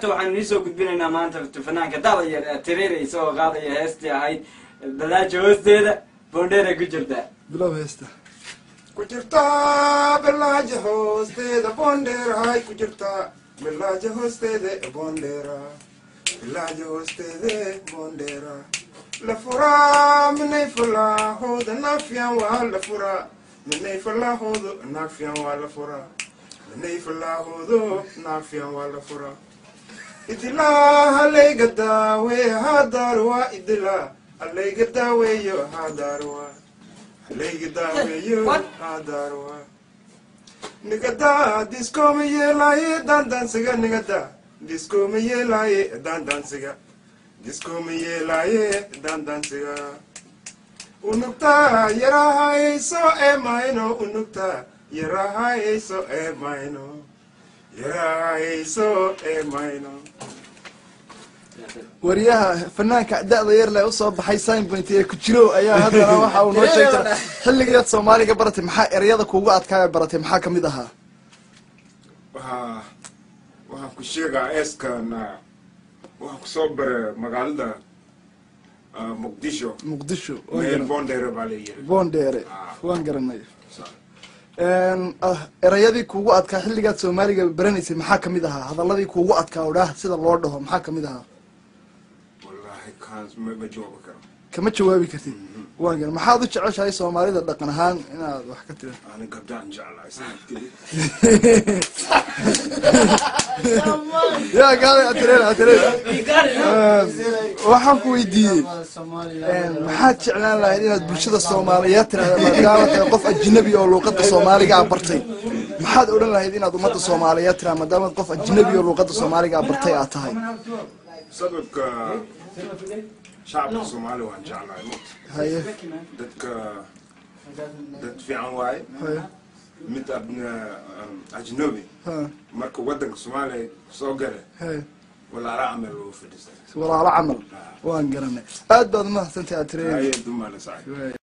Waxaanu iisoo gudbinaynaa maanta fanaanka da'da yar ee Tireere, isagoo qaadaya heestii ahayd "Balaajo Hoosteeda Boondheera Ku Jirta". Bilow heesta. Ku jirtaa bilaaja hoosteeda boondheerahay, ku jirtaa bilaaja hoosteeda boondheera, bilaaja hoosteeda boondheera. La furaa minay falaahooda naafyan waa la furaa, minay falaahoodu naafyan waa la furaa, minay falaahoodu naafyan waa la furaa. Idilaa halayga daawe haadaarwa, idilaa halayga daaweeyo haadaarwa, halayga daaweeyo haadaarwa. Nigada diskoma yeelaaye daandaansiga, nigada diskoma yeelaaye daandaansiga, diskoma yeelaaye daandaansiga. Unugta yarahayso ee mayno, unugta yarahayso ee mayno, yarahayso ee mayno. Wariyaha fanaanka da'da yar leh usoo baxay Sign Point ee ku jiro ayaa haddana waxa uu noo sheegta xilligeed Soomaaliga baratay. Maxaa ereyada kuugu adkaaya baratay? Maxaa kamid ahaa? Waxaan ku sheegaa eeskan waxaan kusoo baray magaalada Muqdisho. Muqdisho, waan meel garan. Boondheere baa la yiri. Boondheere, waan garanay. Ereyadii kuugu adkaa xilligaad Soomaaliga baranaysay maxaa kamid ahaa? Hadaladii kuugu adkaa oo dhah sida loo dhaho maxaa kamid ahaa? Wallahi kaas ma jawaabi karo. Kama jawaabi kartid, waan garan. Maxaad u jeceshahay Soomaalida dhaqan ahaan inaad wax ka tira? Ani gabdhaan jeclahay sanadkii. Ya gaala atireen atireen, waxaan ku weydiiyey maxaad jeclaan lahayd inaad bulshada Soomaaliyeed tirahda, maadaama tahay qof ajnabi oo luuqada Soomaaliga a bartay? Maxaad odhan lahayd inaad ummadda Soomaaliyeed tirahda, maadaama qof ajnabi oo luuqada Soomaaliga a bartay aad tahay? Sababka shacabka Soomaaliya waan jeclahay mugta. Dadka dad fiican waaye. Mid abna ajnabi marka wadanka Soomaaliya soo gala walaala camal loo fadhiistay. Walaalo camal, waan garanay. Aad baad umahadsantahay aad tireen. Haye, dumaale saaxiib.